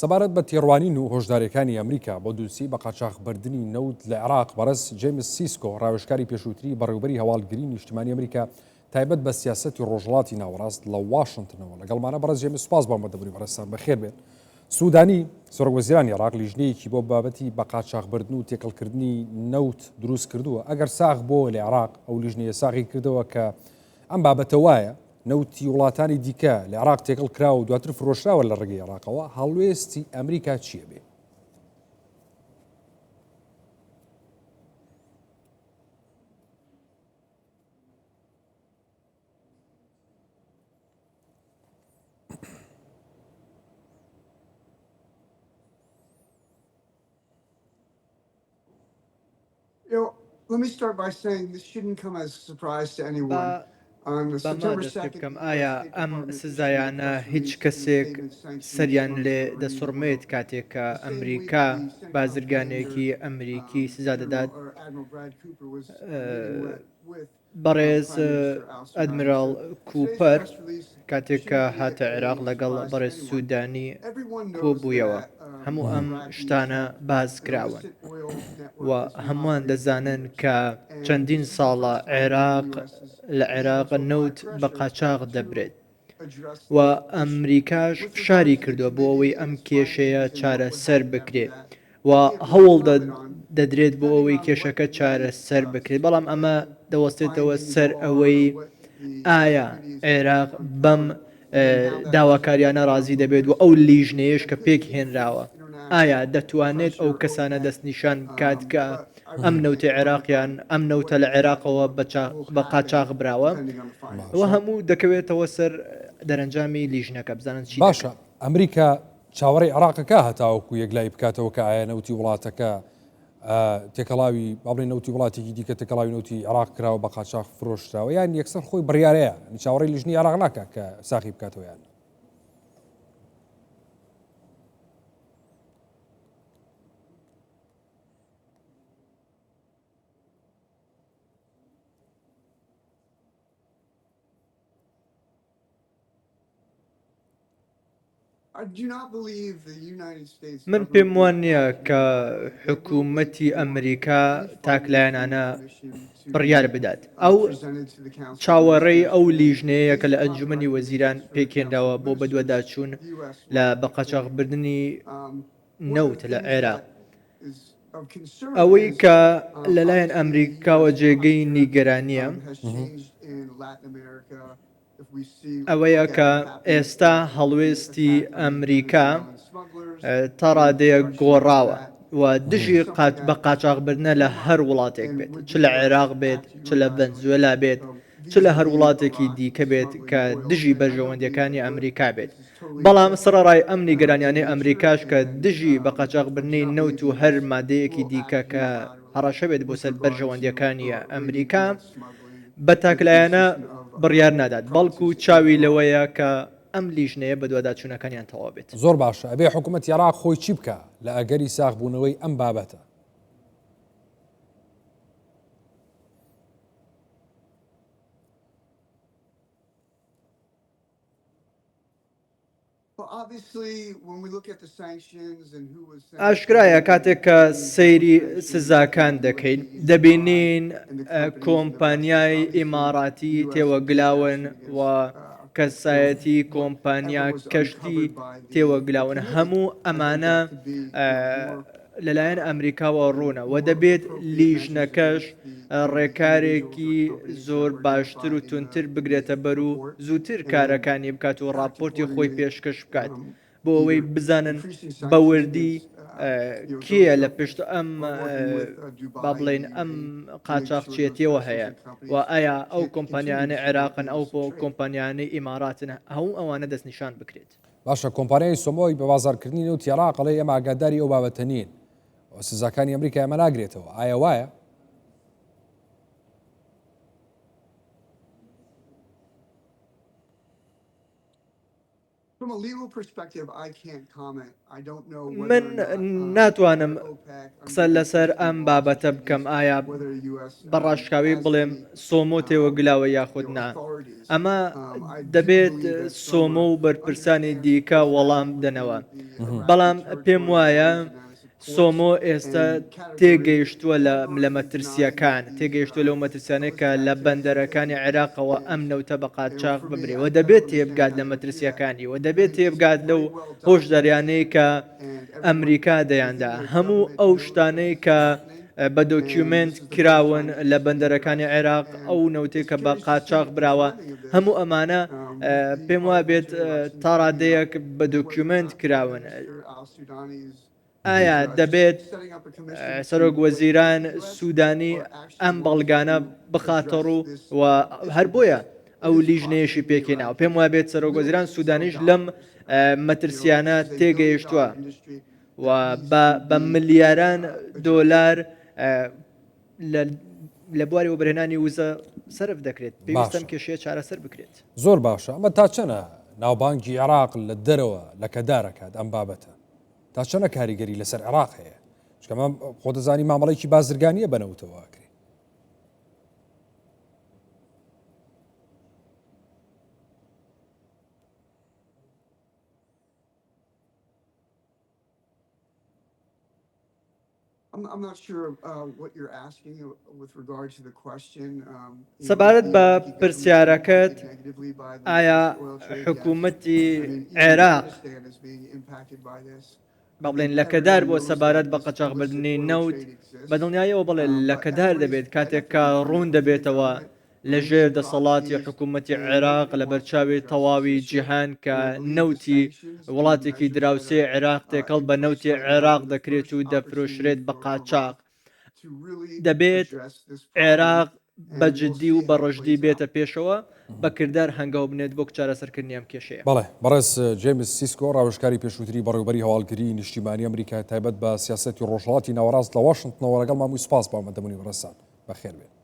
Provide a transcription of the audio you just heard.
سەبارەت بە تێڕوانین و هۆشدارییەکانی ئەمریکا بۆ دوسیەی بەقاچاخبردنی نەوت لە عێراق، بەڕێز جەیمس سیسکۆ، ڕاوێژکاری پێشووتری بەڕێوبەری هەواڵگری نیشتمانی ئەمریکا تایبەت بە سیاسەتی ڕۆژهەڵاتی ناوەڕاست لە واشنتنەوە لەگەڵمانە. بەڕێز جەیمس سوپاس بۆ ئامادەبوونی بەڕێزتان، بەخێربێن. سودانی، سەرۆکوەزیرانی عێراق لیژنەیەکی بۆ بابەتی بەقاچاخبردن و تێکەڵکردنی نەوت دروست کردووە، ئەگەر ساغ بۆوە لە عێراق، ئەو لیژنەیە ساغی کردەوە کە ئەم بابەتە وایە، نەوتی وڵاتانی دیکە لە عێراق تێکەڵ کراوە و دواتر فرۆشراوە لە ڕێگەی عێراقەوە، هەڵوێستی ئەمریکا چییە بێ؟ با بەمە دەست پێ بکەم، ئایا ئەم سزایانە هیچ کەسێک سەریان لێ دەسوڕمێت کاتێک کە ئەمریکا بازرگانێکی ئەمریکی سزا دەدات؟ بەڕێز ئەدمیراڵ کوپەر کاتێک کە هاتە عێراق لەگەڵ بەڕێز سوودانی کۆبوویەوە. هەموو ئەم شتانە باس کراون و هەمووان دەزانن کە چەندین ساڵە عێراق لە عێراق نەوت بە قاچاغ دەبرێت. و ئەمریکاش فشاری کردووە بۆ ئەوەی ئەم کێشەیە چارەسەر بکرێت و هەوڵ دەدرێت بۆ ئەوەی کێشەکە چارەسەر بکرێت بەڵام ئەمە دەوەستێتەوە سەر ئەوەی ئایا عێراق بەم داواکاریانە ڕازی دەبێت و ئەو لیژنەیەش کە پێک هێنراوە ئایا دەتوانێت ئەو کەسانە دەستنیشان بکات کە ئەم نەوتی عێراقیان ئەم نەوتە لە عێراقەوە بە قاچاغ براوە و هەموو دەکەوێتەوە سەر دەرەنجامی لیژنەکە بزانن چی باشە ئەمریکا چاوەڕێی عێراقەکە هەتاوەکو یەکلایی بکاتەوە کە ئایا نەوتی وڵاتەکە تێکەڵاوی با بڵێین نەوتی وڵاتێکی دیکە تێکەڵاوی نەوتی عێراق کراوە بە قاچاخ فرۆشراوە یان یەکسەر خۆی بڕیارەیە چاوەڕێی لیژنەی عێراق ناکە کە ساخی بکاتەوە یان من پێم وان نییە کە حکوومەتی ئەمریکا تاکلایەنانە بڕیار بدات. ئەو چاوەڕێی ئەو لیژنەیە کە لە ئەنجومەنی وەزیران پێکهێنراوە بۆ بەدواداچوون لە بەقاچاخبردنی نەوت لە عێراق. ئەوەی کە لەلایەن ئەمریکاوە جێگەی نیگەرانییە ئەوەیە کە ئێستا هەڵوێستی ئەمریکا تا ڕادەیەک گۆڕاوە و دژی بە قاچاخبردنە لە هەر وڵاتێک بێت چ لە عێراق بێت چ لە ڤەنزوێلا بێت چ لە هەر وڵاتێکی دیکە بێت کە دژی بەرژەوەندیەکانی ئەمریکا بێت بەڵام سەڕەڕای ئەم نیگەرانیانەی ئەمریکاش کە دژی بە قاچاخبردنی نەوت و هەر مادەیەکی دیکە کە هەڕەشە بێت بۆ سەر بەرژەوەندیەکانی ئەمریکا بە تاکلایەنە بڕیار نادات بەڵکو چاوی لەوەیە کە ئەم لیژنەیە بەدواداچوونەکانیان تەواو بێت. زۆر باشە ئەبێ حکومەتی عێراق خۆی چی بکا لە ئەگەری ساغبوونەوەی ئەم بابەتە؟ ئاشکرایە کاتێک کە سەیری سزاکان دەکەین دەبینین کۆمپانیای ئیماراتی تێوەگلاون و کەسایەتی کۆمپانیا کەشتی تێوەگلاون هەموو ئەمانە لەلایەن ئەمریکاوە ڕوونە و دەبێت لیژنەکەش ڕێکارێکی زۆر باشتر و توندتر بگرێتە بەر و زووتر کارەکانی بکات و ڕاپۆرتی خۆی پێشکەش بکات بۆ ئەوەی بزانن بە وردی کێیە لە پشت ئەم با بڵێین ئەم قاچاخچێتیەوە هەیە و ئایا ئەو کۆمپانیانە عێراقن ئەو کۆمپانیانەی ئیماراتن هەموو ئەوانە دەستنیشان بکرێت. باشە کۆمپانیای سۆمۆی بە بازاڕکردنی نەوتی عێراق ئەڵێ ئێمە ئاگاداری ئەو بابەتە نین و سزاکانی ئەمریکا ئێمە ناگرێتەوە ئایا وایە؟ من ناتوانم قسە لەسەر ئەم بابەتە بکەم ئایا بە ڕاشکاوی بڵێم سۆمۆ تێوەگلاوە یاخود نا. ئەمە دەبێت سۆمۆ و بەرپرسانی دیکە وەڵام بدەنەوە. بەڵام پێم وایە سۆمۆ ئێستا تێگەیشتووە لە مەترسییەکان، تێگەیشتووە لەو مەترسیانەی کە لە بەندەرەکانی عێراقەوە ئەم نەوتە بە قاچاخ ببرێ و دەبێت تێبگات لە مەترسییەکانی و دەبێت تێبگات لەو هۆشداریانەی کە ئەمریکا دەیاندا. هەموو ئەو شتانەی کە بە دۆکیومێنت کراون لە بەندەرەکانی عێراق، ئەو نەوتەی کە بە قاچاخ براوە، هەموو ئەمانە پێم وابێت تا ڕادەیەک بە دۆکیومێنت کراون. ئایا دەبێت سەرۆک وەزیران سوودانی ئەم بەڵگانە بخاتەڕوو و هەر بۆیە ئەو لیژنەیەشی پێکهێناوە. پێم وابێت سەرۆک وەزیران سوودانیش لەم مەترسیانە تێگەیشتووە و بە ملیاران دۆلار لە بواری وەبەرهێنانی وزە سەرف دەکرێت، پێویستە ئەم کێشەیە چارەسەر بکرێت. زۆر باشە، ئەمە تا چەنە ناوبانگی عێراق لە دەرەوە لەکەدار ئەکات ئەم بابەتە؟ تا چەنە کاریگەری لەسەر عێراق هەیە؟ چونکە ئەمە خۆ دەزانی مامەڵەیەکی بازرگانییە بە نەوتەوە ئەکرێ. سەبارەت بە پرسیارەکەت ئایا حکوومەتی عێراق با بڵێن لەکەدار بووە سەبارەت بە قەچاخبردنی نەوت بە دڵنیاییەوە بڵێ لەکەدار دەبێت کاتێک کە ڕوون دەبێتەوە لە ژێر دەسەڵاتی حکوومەتی عێراق لە بەرچاوی تەواوی جیهان کە نەوتی وڵاتێکی دراوسێ عێراق تێکەڵ بە نەوتی عێراق دەکرێت و دەفرۆشرێت بە قاچاق دەبێت عێراق بە جددی و بە ڕژدی بێتە پێشەوە بە کردار هەنگاو بنێت بۆ چارەسەرکردنی ئەم کێشەیە. بەڵێ، بەڕێز جەیمس سیسکۆ، ڕاوێژکاری پێشووتری بەڕێوەبەری هەواڵگریی نیشتیمانی ئەمریکا تایبەت بە سیاسەتی ڕۆژهەڵاتی ناوەڕاست لە واشنتنەوە لەگەڵمان بووی، سوپاس بۆ ئامادەبوونی بەڕێزتان. بەخێربێن.